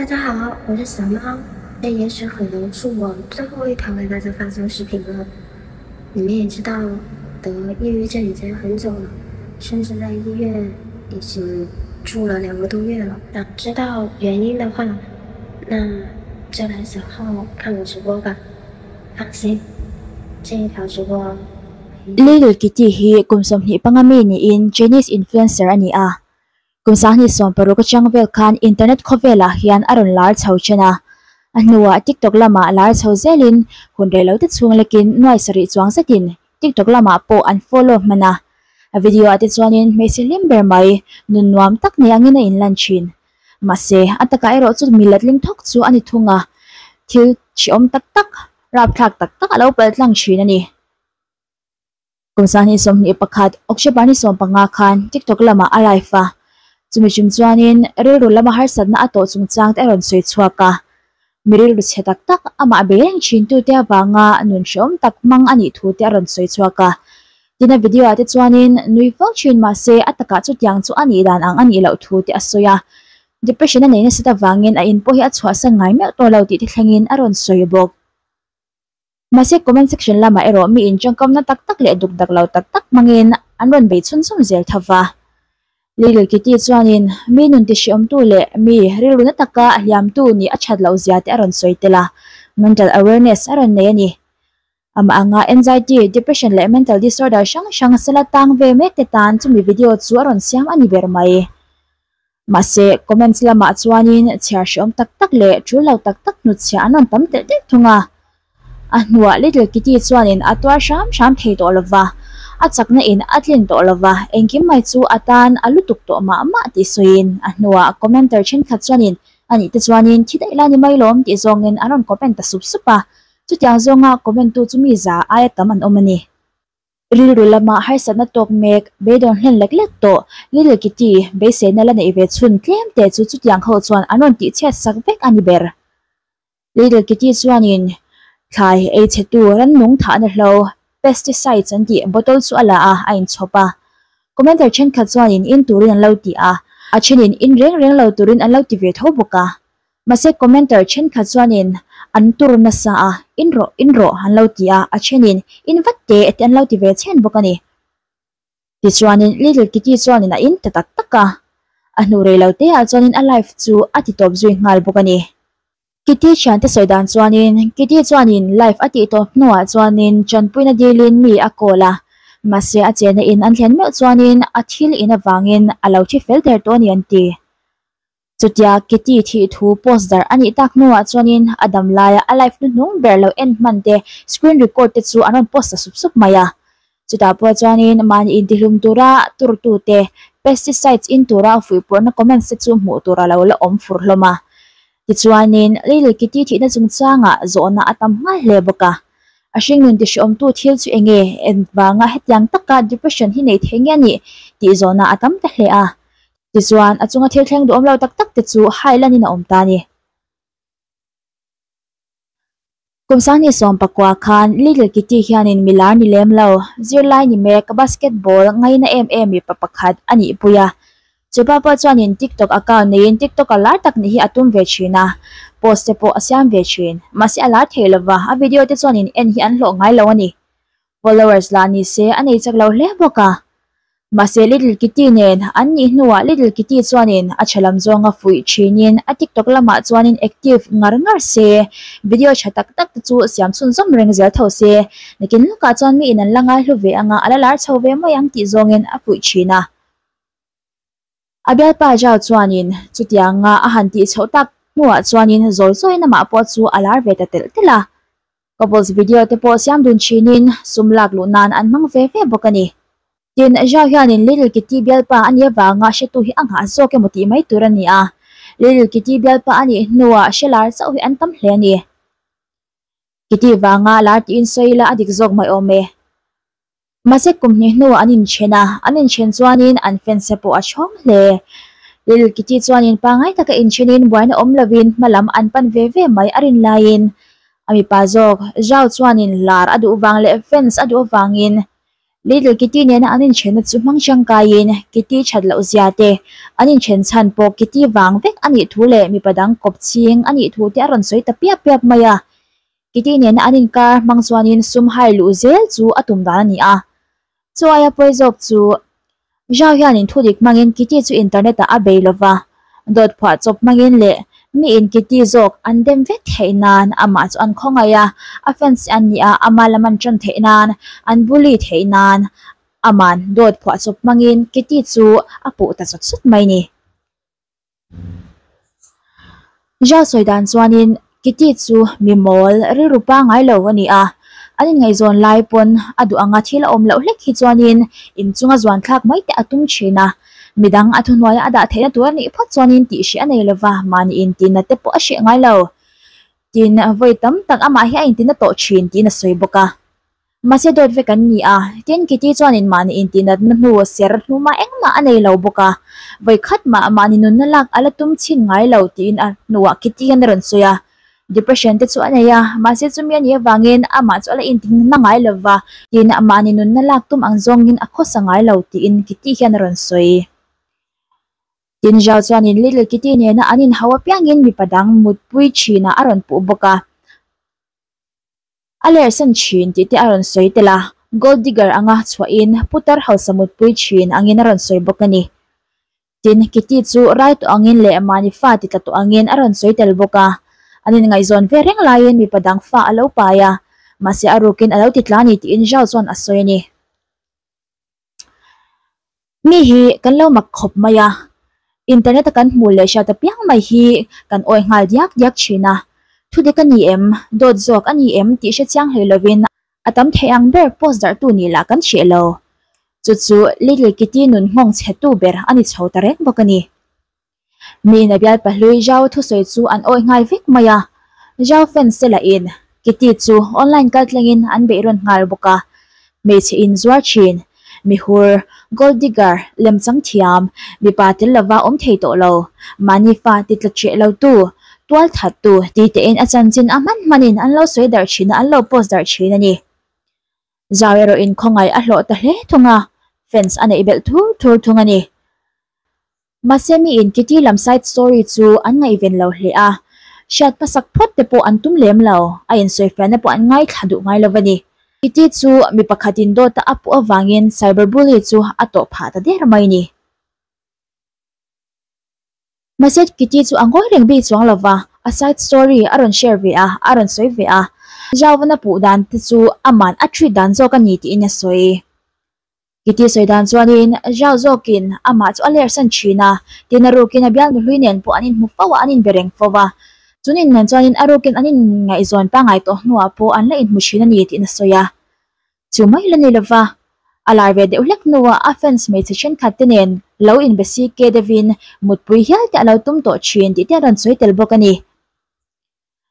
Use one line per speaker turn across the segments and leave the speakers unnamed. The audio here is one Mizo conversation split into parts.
大家好， 我是小猫， 这也许可能是我最后一条为大家发送视频了。 你们也知道， 得抑郁症已经很久了， 甚至在医院已经住了两个多月了。 想知道原因的话， 那就来小号看我直播吧。 放心， 这一条直播。
Little Kitty hi kum 25 mi niin Chinese influencer a ni a. Kum 2016 atang vel khan internet khawvelah hian a rawn lar chho then a. A hnuah TikTok lamah lar chho zelin hun rei lo te chhung lekin nuai sarih chuang zetin TikTok lamah pawh an follow hman a. A video ah te chuanin hmeichhe hlim ber mai nun nuam tak nei angin a inlan thin. Mahse, a takah erawh chu millet ling thawk chu a ni thung a, thil hreawm tak tak, rapthlak tak tak a lo pal tlang thin a ni. Kum 2021, October ni 15 khan TikTok lamah a live a, chumi chum chuanin rilru lama harsatna a tawh chungchang te a rawn sawi chhuak a. Mi rilru chhe tak tak amah be reng thin tute avanga nun hreawm tak hmang a nih thu te a rawn sawi chhuak a. Tin a video ah te chuanin nui fo thin mahse a takah chutiang chu a nih dan ang a nih loh thu te a sawi a. Depression a nei nasat avangin a in pawh hi a chhuahsan ngai meuh tawh lo tih te thlengin a rawn sawi bawk. Mahse comment section lamah erawh mi in tangkamna tak tak leh duk dak lo tak tak hmangin an rawn bei chhun chhun zel tho va. Little Kitty chuanin mi nun ti hreawmtu leh mi rilru na taka a hliamtu nih a that loh zia te a rawn sawi tel a, mental awareness a rawn nei a ni. Amah anga anxiety, depression leh mental disorder hrang hrang sela tang ve mek te tan chumi video chu a rawn siam a ni ber mai. Mahse, comments lamah chuanin chhiar hreawm tak tak leh tul lo tak tak hnutchhiah an rawn tam telh telh thung a. A hnuah Little Kitty chuanin a tuar hram hram thei tawh lova, a chakna in a tlin tawh lova, engkim mai chu a tan a lutuk tawh mah mah tih sawiin a hnuah commenter thenkhat chuanin anih te chuanin thi daih la ni mai lawm tih zawngin an rawn comment ta sup sup a, chutiang zawnga comment tu chu mi za aia tam an awm a ni. Rilru lama harsatna tawk mek, beidawn hlen lek lek tawh, Little Kitty beiseina la neih ve chhun tlem te chu chutiang ho chuan an rawn tihchhiat sak vek a ni ber. Little Kitty chuanin thlai ei chhetu rannung thahna hlo, pesticides an tih, bottle chu a la a, a inchhawp a. Commenter thenkhat chuanin in turin an lo ti a, a thenin in reng reng lo turin an lo ti ve tho bawk a. Mahse commenter thenkhat chuanin an tur nasa a, in rawh, in rawh an lo ti a, a thenin in vat teh tih an lo ti ve chhen bawk a ni. Tichuanin Little Kitty chuanin a in ta tak tak a, a hnu rei lo te ah chuanin a life chu a ti tawp zui nghal bawk a ni. Kitty thiante sawi dan chuanin Kitty chuanin life a tih tawp hnuah chuanin tanpuina dilin mi a call a, mahse a chenna in an thlen meuh chuanin a thil in avangin a lo thi fel der tawh a ni an ti. Chutia Kitty thih thu post darh a nih tak hnuah chuanin a dam laia a live hnuhnung ber lo en hman te screen record te chu an rawn post ta sup sup mai a. Chutah pawh chuanin mahni intihlum tura turtute pesticides in tura fuihpawrhna comments te chu hmuh tur a lo la awm fur hlawm a. Tichuanin Little Kitty thihna chungchangah zawhna a tam nghal hle bawk a. A hringnun tihreawmtu thil chu enge engvanga hetiang taka depression hi nei thei nge a nih tih zawhna a tam ta hle a. Tichuan, a chunga thil thleng duhawm lo tak tak te chu hai lanin a awm ta a ni. Kum 2019 khan Little Kitty hianin mi lar ni lem lo, zirlai ni mek basketball ngaina em em mipa pakhat a nih pui a. Chupa pawh chuanin TikTok account neiin TikToker lar tak nih hi a tum ve thin a, post te pawh a siam ve thin. Mahse a lar thei lova, a video te chuanin en hi an hlawh ngai lo a ni. Followers lah ni se a nei chak lo hle bawk a. Mahse Little Kitty nen an nih hnuah Little Kitty chuanin a tha lam zawnga fuih thinin a TikTok lamah chuanin active ngar ngar se, video tha tak tak te chu siam chhunzawm reng zel tho se, nakin lawkah chuan mi in an la ngai hlu ve anga a la lar chho ve mai ang tih zawngin a fuih thin a. A bialpa Zhao chuanin chutianga a han tih chhoh tak hnuah chuanin zawi zawiin amah pawh chu a lar ve ta telh telh a. Couples video te pawh siam dun thinin sum lak luh nan an hmang ve ve bawk a ni. Tin, Zhao hianin Little Kitty bialpa a nih avanga hretu hi a nghah zawk emaw tih mai tur a ni a. Little Kitty bialpa a nih hnuah hre lar chauh hi an tam hle a ni. Kitty vanga lar tiin sawi ila a dik zawk mai awm e. Mahse kum hnih hnuah an inthen a, an inthen chuanin an fans te pawh a chhawng hle. Little Kitty chuanin pangngai taka inthenin buaina awm lovin hma lam an pan ve ve mai a rin laiin a mipa zawk Zhao chuanin lar a duh vang leh fans a duh avangin Little Kitty nena an inthenna chu hmang tangkaiin Kitty that loh zia te, an inthen chhan pawh Kitty vang vek a nih thu leh mipa dang kawp ching a nih thu te a rawn sawi ta piap piap mai a. Kitty nena an inkar hmang chuanin sum hai luh zel chu a tum dan a ni a. Chu aia pawi zawk chu Zhao hianin thu dik hmangin Kitty chu internet ah a bei lova, dawt phuah chawp hmangin leh mi in Kitty zawk an dem vek theih nan amah chu an khawngaih a, a fans an nih a ama lam an tan theih nan, an bully theih nan aman dawt phuah chawp hmangin Kitty chu a puh ta chawt chawt mai ni. Zhao sawi dan chuanin Kitty chu mi mawl rilru pangngai lo a ni a, an inngaihzawn lai pawn a duh anga thil a awm loh hlek hi chuanin inchunga zuan thlak mai te a tum thin a, midang a thuhnuaia a dah theihna tur a nih phawt chuanin tih hreh a nei lova, mahni intinna te pawh a hreh ngai lo. Tin, vawi tam tak amah hi a intina tawh thin tiin a sawi bawk a. Mahse dawt vek an ni a, tin Kitty chuanin mahni intihnatna hnu ser hnuma engmah a nei lo bawk a, vawi khat mah mahni nunna lak a la tum chhin ngai lo tiin a hnuah Kitty hian a rawn sawi a. Depression te chu a nei a, mahse chumi a nih avangin amah chu a la intinna ngai lo va, tin mahni nunna lak tum ang zawngin a khawsa ngai lo tiin Kitty hian a rawn sawi. Tin Zhao chuanin Little Kitty nena an inhau apiangin mipa dang mutpui thinah a rawn puh bawk a. A lersan thin tih te a rawn sawi tel a, gold digger anga chhuahin putar hausa mutpui thin angin a rawn sawi bawk a ni. Tin, Kitty chu rai tawh angin leh mahni fa ti tla tawh angin a rawn sawi tel bawk a. An inngaihzawn ve reng laiin mipa dang fa a lo pai a, mahse a rukin a lo ti tla a ni tiin Zhao chuan a sawi a ni. Mi hi kan lo mak khawp mai a, internet a kan hmuh leh hriat apiang mai hi kan awih nghal diak diak thin a, thu dik a ni em, dawt zawk a ni em tih hre chiang hlei lovin a tam theih ang ber post darhtu nih lah kan hreh lo. Chu chu Little Kitty nun nghawng chhetu ber a ni chho ta reng bawk a ni. Miin a bial pahlui Zhao thusawi chu an awih nghal vek mai a, Zhao fans te lahin Kitty chu online kaltlangin an beih rawn nghal bawk a, hmeichhe in zuar thin, mihur, gold digger, lemchang thiam, mipa tel lova awm thei tawh lo, mahni fa ti tla hreh lo tu, tual that tu ti tein a chanchin a hman hmanin an lo sawi darh thin a, an lo post darh thin a ni. Zau erawh in khawngaih a hlawh ta hle thung a, fans a neih belh thur thur thung a ni. Mahse mi in Kitty lam side story chu an ngaihven lo hle a, hriat hmasak phawt te pawh an tum lem lo, a insawifiahna pawh an ngaithla duh ngai lo a ni. Kitty chu mi pakhat in dawt a a puh avangin cyber bully chu a tawh phah ta der mai ni. Mahse Kitty chu a ngawi reng bik chuang lo va, a side story a rawn share ve a, a rawn sawi ve a, Zauvan a puh dan te chu aman a treat dan zawk a ni tiin a sawi. Kitty sawi dan chuanin Zhao zawkin amah chu a lersan thin a, tin a rukin a bialnu hlui nen pawh an inhmu fo a, an inbe reng fo a. Chunin nen chuanin a rukin an inngaihzawn pangngai tawh hnuah pawh an la inhmu thin a ni tiin a sawi a. Chu mai la ni lova, a lar ve deuh hlek hnuah a fans hmeichhe thenkhat te nen lo inbe si ke deuhin mutpui hial te a lo tum tawh thin tih te a rawn sawi tel bawk a ni.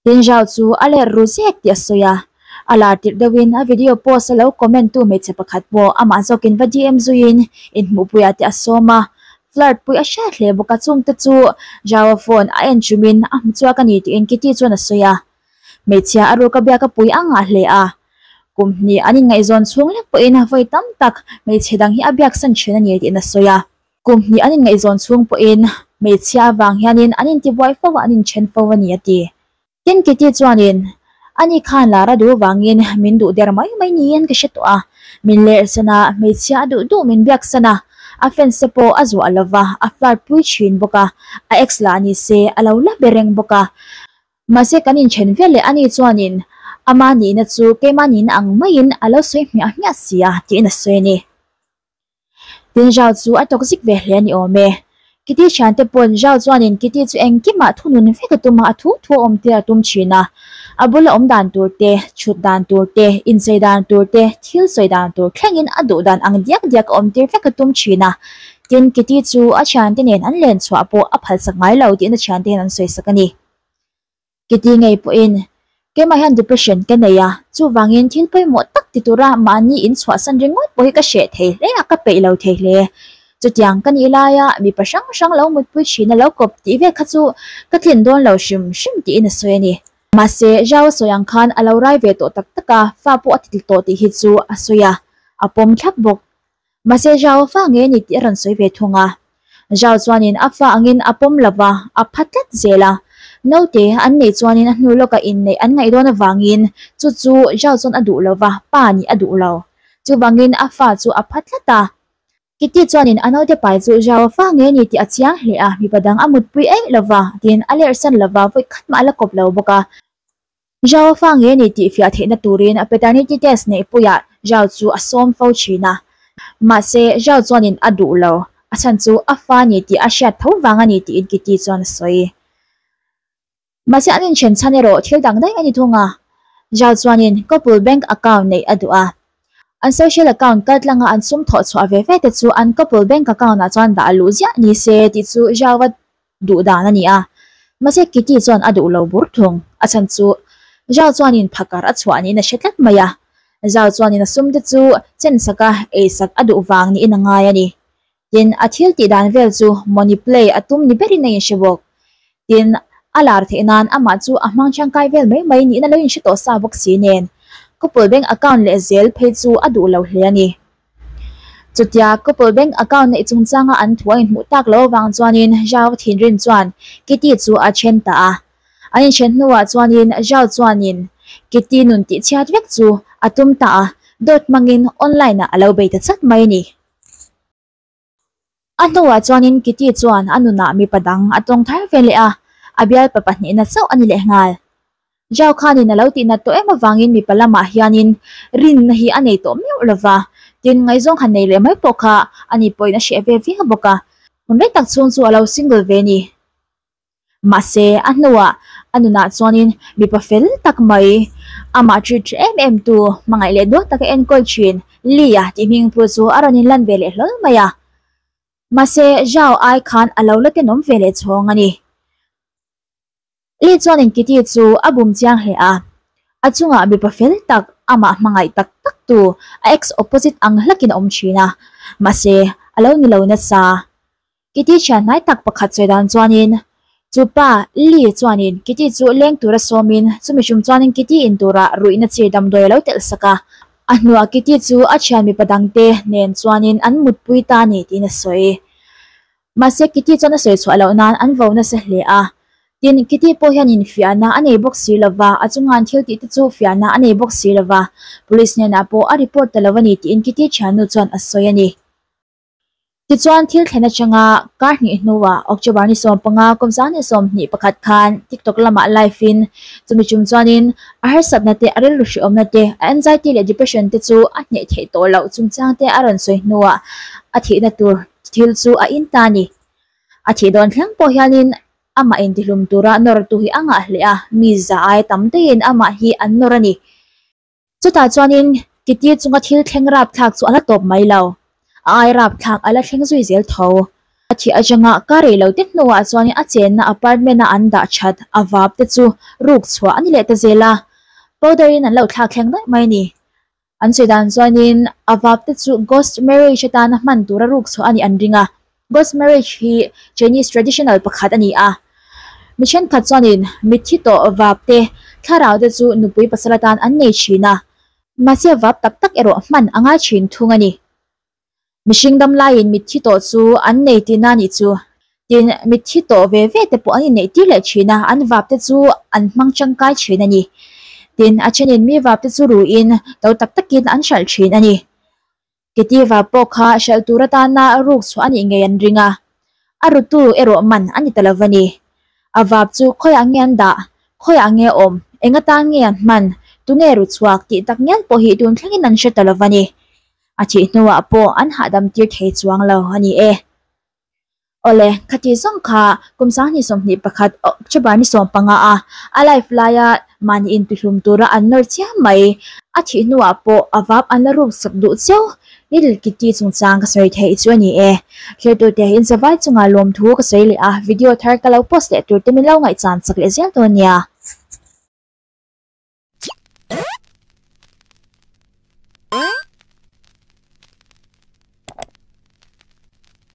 Tin Zhao chu a ler ru zek tih a sawi a, a lar tirh deuhin a video post a lo comment tu hmeichhe pakhat pawh amah zawkin va DM zuiin inhmuhpuiah te a sawm a, flirt pui a hriat hle bawk a, chungte chu Zhao-a phone a en chumin a hmu chuak a ni tiin Kitty chuan a sawi a, hmeichhia a ruka biak a pui a ngah hle a, kum hnih an inngaihzawn chhung lek pawhin vawi tam tak hmeichhe dang hi a biaksan thin a ni tiin a sawi a. Kum hnih an inngaihzawn chhung pawhin hmeichhia avang hianin an intibuai fo a, an inthen fo a ni a ti. Tin Kitty chuanin, Ani khan lar a duh vangin min duh der mai mai niin ka hre tawh a, min lerhsan a, hmeichhia a duh duh min biaksan a, a fans te pawh a zuah lo va, a flirt pui thin bawk a, a ex lah ni se a lo la be reng bawk a. Mahse kan inthen vel leh ani chuanin ama nihna chu keimah nihna ang maiin a lo sawi hmiah hmiah si a tiin a sawi a ni. Tin Zhao chu a toxic ve hle a ni awm e. Kitty thiante pawn Zhao chuanin Kitty chu engkimah thunun vek a tum a, a thu thu a awm tir a tum thin a. A bula awm dan tur te, chhut dan tur te, inchei dan tur te, thil sawi dan tur thlengin a duh dan ang diak diak a awm tir vek a tum thin a. Tin Kitty chu a thiante nen an len chhuah pawh a phalsak ngai lo tiin a thiante hian an sawisak a ni. Kitty ngei pawhin, Keimah hian depression ka nei a, chuvangin thil pawimawh tak ti tura mahni inchhuahsan ringawt pawh hi ka hreh thei hle a, ka peih lo thei hle. Chutiang ka nih laia mipa hrang hrang lo mutpui thin a lo kawp tih vel kha chu ka tlin dawn lo hrim hrim tiin a sawi a ni. Mahse, Zhao a sawi ang khan a lo rai ve tawh tak tak a, fa pawh a ti tawh tih hi chu a sawi a. A pawm thlap bawk. Mahse Zhao fa nge ni tih a rawn sawi ve thung a. Zhao chuanin a fa angin a pawm lo va, a pha tlat zel a. Naute an neih chuanin a hnu lawkah inneih an ngaih dawn avangin chu chu Zhao chuan a duh lo va, pa nih a duh lo. Chuvangin a fa chu a pha tlat a. Kitty chuanin a naute pai chu Zhao fa nge ni tih a chiang hle a, mipa dang a mutpui eih lo va, tin a lerhsan lo va, vawi khat mah a la kawp lo bawk a. Zhao fa nge ni tih fiah theihna turin a paternity test neihpuiah Zhao chu a sawm fo thin a. Mahse, Zhao chuanin a duh lo, a chhan chu a fa ni tih a hriat tho vang a ni tiin Kitty chuan a sawi. Mahse, an inthen chhan erawh thil dang daih a ni thung a. Zhao chuanin couple bank account neih a duh a. An social account kal tlanga an sum thawh chhuah ve ve te chu an couple bank account ah chuan dah luh ziah ni se tih chu Zhao-a duh dan a ni a. Mahse Kitty chuan a duh lo bur thung. A chhan chu Zhao chuanin phakar a chhuah niin a hre tlat mai a. Zhao chuanin a sum te chu chen sak a, ei sak a duh vang niin a ngai a ni. Tin, a thil tih dan vel chu money play a tum ni berin a inhre bawk. Tin, a lar theih nan amah chu a hmang tangkai vel mai mai niin a lo inhre tawh sa bawk si nen. Couple bank account leh zel phei chu a duh lo hle a ni. Chutia couple bank account neih chungchanga an thu a inhmuh tak loh avang chuanin Zhao thinrim chuan Kitty chu a then ta a. An inthen hnuah chuanin Zhao chuanin Kitty nun tihchhiat vek chu a tum ta a, dawt hmangin online ah a lo bei ta chat mai a ni. A hnuah chuanin Kitty chuan a nunah mipa dang a tawng thar ve leh a, a bialpa pahnihna chauh a ni leh nghal. Zhao khanin a lo tihnat tawh em avangin mipa lamah hianin rinna hi a nei tawh meuh lo va, tin ngaihzawng han nei leh mai pawh kha ani pawhin a hreh ve viau bawk a, hun rei tak chhung chu a lo single ve ni. Mahse, a hnuah a nunah chuanin mipa fel tak mai, amah treat tha em em tu, hmangaih leh duat taka enkawl thin Lee-a tih hming pu chu a rawn inlan ve leh hlawl mai a. Mahse, Zhao ai khan a lo la tenawm ve leh chhawng a ni. Lee chuanin Kitty chu a bum chiang hle a, a chungah mipa fel tak, amah hmangaih tak tak tu, a ex opposite ang hlakin a awm thin a. Mahse, a lo ni lo nasa. Kitty thian hnai tak pakhat sawi dan chuanin chu pa Lee chuanin Kitty chu leng tura sawmin chumi hrum chuanin Kitty in tura ruihna chir damdawi a lo telh sak a. A hnuah Kitty chu a thian mipa dangte nen chuanin an mutpui ta a ni tiin a sawi. Mahse Kitty chuan a sawi chhuah loh nan an vo nasa hle a. Tin, Kitty pawh hianin fiahna a nei bawk si lova, a chunga'n thil tih te chu fiahna a nei bawk si lova, Police hnenah pawh a report ta lo a ni tiin Kitty thiannu chuan a sawi a ni. Tichuan, thil thlen atanga kar hnih hnuah October ni 15 kum 2021 khan TikTok lamah live in chumi chum chuanin a harsatna te, a rilru hrehawmna te, a anxiety leh depression te chu a hneh theih tawh loh chungchang te a rawn sawi hnuah a thihna tur thil chu a in ta a ni. A thih dawn thleng pawh hianin amah intihlum tura nawrtu hi a ngah hle a, mi za ai tam daihin amah hi an nawr a ni. Chutah chuanin Kitty chunga thil thleng rapthlak chu a la tawp mai lo. A ai rapthlak a la thleng zui zel tho. A thih atanga ka rei lo te hnuah chuanin a chenna apartment-a an dah that a vap te chu ruk chhuah a ni leh ta zel a. Powder in an lo thlak thleng daih mai a ni. An sawi dan chuanin a vap te chu ghost marriage atana hman tura ruk chhuah a nih an ring a. Ghost marriage hi Chinese traditional pakhat a ni a. Mi thenkhat chuanin mitthi tawh vap te, thlarau te chu nupui pasal atan an nei thin a. Mahse vap tak tak erawh hman a ngai thin thung a ni. Mihring dam laiin mitthi tawh chu an nei tihna a nih chu. Tin, mitthi tawh ve ve te pawh an inneih tir leh thin a, an vap te chu an hmang tangkai thin a ni. Tin, a thenin mi vap te chu ruin to tak takin an hralh thin a ni. Ketiva pawh kha hralh tur atana ruk chhuah a nih ngei an ring a, a rutu erawh man a ni ta lo va ni. A vap chu khawiah nge an dah, khawiah nge awm, eng atan nge an hman, tunge ru chhuak tih tak ngial pawh hi tun thlengin an hre ta lo va ni. A thih hnuah pawh an hahdam tir thei chuang lo a ni e. Awle, khati zawng kha kum 2021 October ni 15 a a live laia mahni intihlum tura an nawr chiam mai. A thih hnuah pawh a vap an la ruk sak duh chiau. Little Kitty chungchang ka sawi theih chu a ni e. Thlertute in zavai chunga lawmthu ka sawi leh a, video thar ka lo post leh tur te min lo ngaihchan chak leh zel dawn nia.